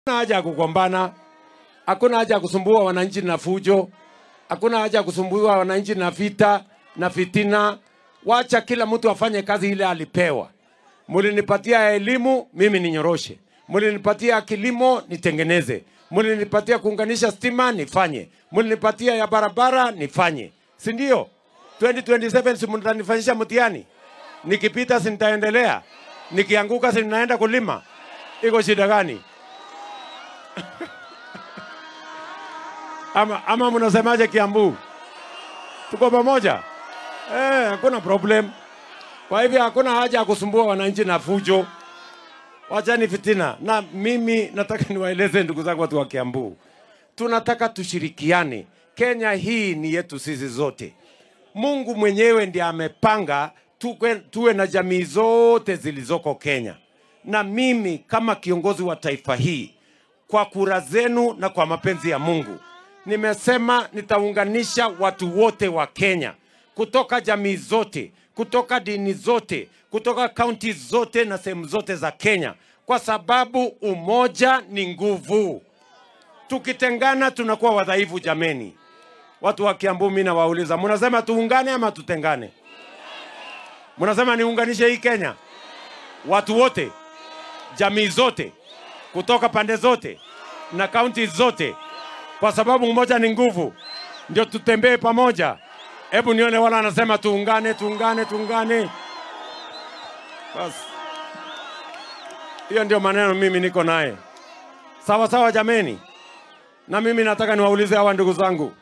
Haja ya kugombana, hakuna haja ya kusumbua wananchi na fujo, hakuna haja ya kusumbua wananchi na vita na fitina. Wacha kila mtu afanye kazi ile alipewa. Mulinipatia elimu, mimi ninyoroshe. Mulinipatia kilimo, nitengeneze. Mulinipatia kuunganisha stima, nifanye. Mulinipatia ya barabara, nifanye. Si ndio? 2027 si mtanifanyisha mtihani? Nikipita si nitaendelea? Nikianguka si ninaenda kulima? Iko shida gani? Ama mnasemaje Kiambu? Tuko pamoja? Hakuna problem. Kwa hivyo hakuna haja ya kusumbua wananchi na fujo. Wachani fitina. Na mimi nataka niwaeleze ndugu zangu watu wa Kiambu. Tunataka tushirikiane. Kenya hii ni yetu sisi zote. Mungu mwenyewe ndiye amepanga tuwe na jamii zote zilizoko Kenya. Na mimi kama kiongozi wa taifa hii, kwa kura zenu na kwa mapenzi ya Mungu, nimesema nitaunganisha watu wote wa Kenya, kutoka jamii zote, kutoka dini zote, kutoka kaunti zote na sehemu zote za Kenya, kwa sababu umoja ni nguvu. Tukitengana tunakuwa wadhaifu jameni. Watu wa Kiambu mimi nawauliza, mnasema tuungane ama tutengane? Mnasema niunganishe hii Kenya? Watu wote, jamii zote, kutoka pande zote na kaunti zote, kwa sababu umoja ni nguvu. Ndio tutembee pamoja. Hebu nione wala anasema tuungane, tuungane, tuungane. Bas. Hiyo ndio maneno mimi niko naye. Sawa sawa jameni. Na mimi nataka niwaulize hawa ndugu zangu.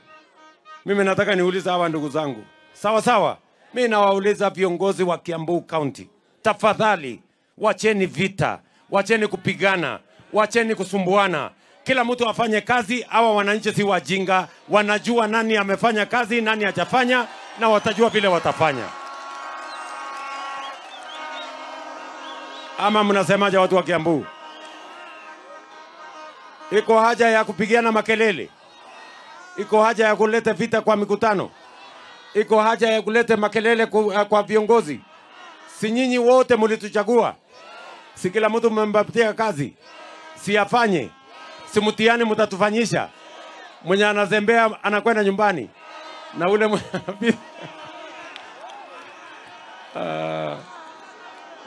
Mimi nataka niulize hawa ndugu zangu. Sawa sawa. Mimi nawauliza viongozi wa Kiambu County. Tafadhali, wacheni vita, wacheni kupigana, wacheni kusumbuana. Kila mtu afanye kazi. Hawa wananchi si wajinga, wanajua nani amefanya kazi, nani hajafanya, na watajua vile watafanya. Ama mnasemaje watu wa Kiambu? Iko haja ya kupigiana makelele? Iko haja ya kuleta vita kwa mikutano? Iko haja ya kuleta makelele kwa viongozi? Si nyinyi wote mlituchagua? Si kila mtu mmempatia kazi? Si afanye? Si mtihani mtatufanyisha? Mwenye anazembea anakwenda nyumbani. Na ule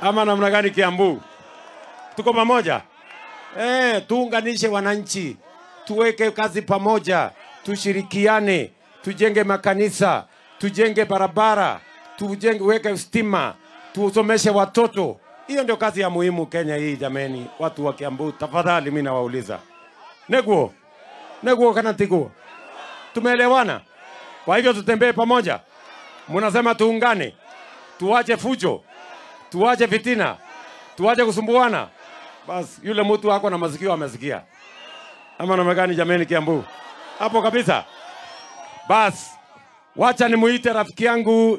ama namna gani Kiambu? Tuko pamoja? Tuunganishe wananchi, tuweke kazi pamoja, tushirikiane, tujenge makanisa, tujenge barabara, tujenge, weke stima, tusomeshe watoto. Hiyo ndio kazi ya muhimu Kenya hii jameni. Watu wa Kiambu, tafadhali mimi nawauliza. Neguo? Neguo kana tiguo? Tumeelewana? Kwa hivyo tutembee pamoja. Mnasema tuungane, tuache fujo, tuache fitina, tuache kusumbuana. Bas, yule mtu wako na masikio amesikia. Ama namna gani jameni Kiambu? Hapo kabisa. Bas, wacha nimuite rafiki yangu.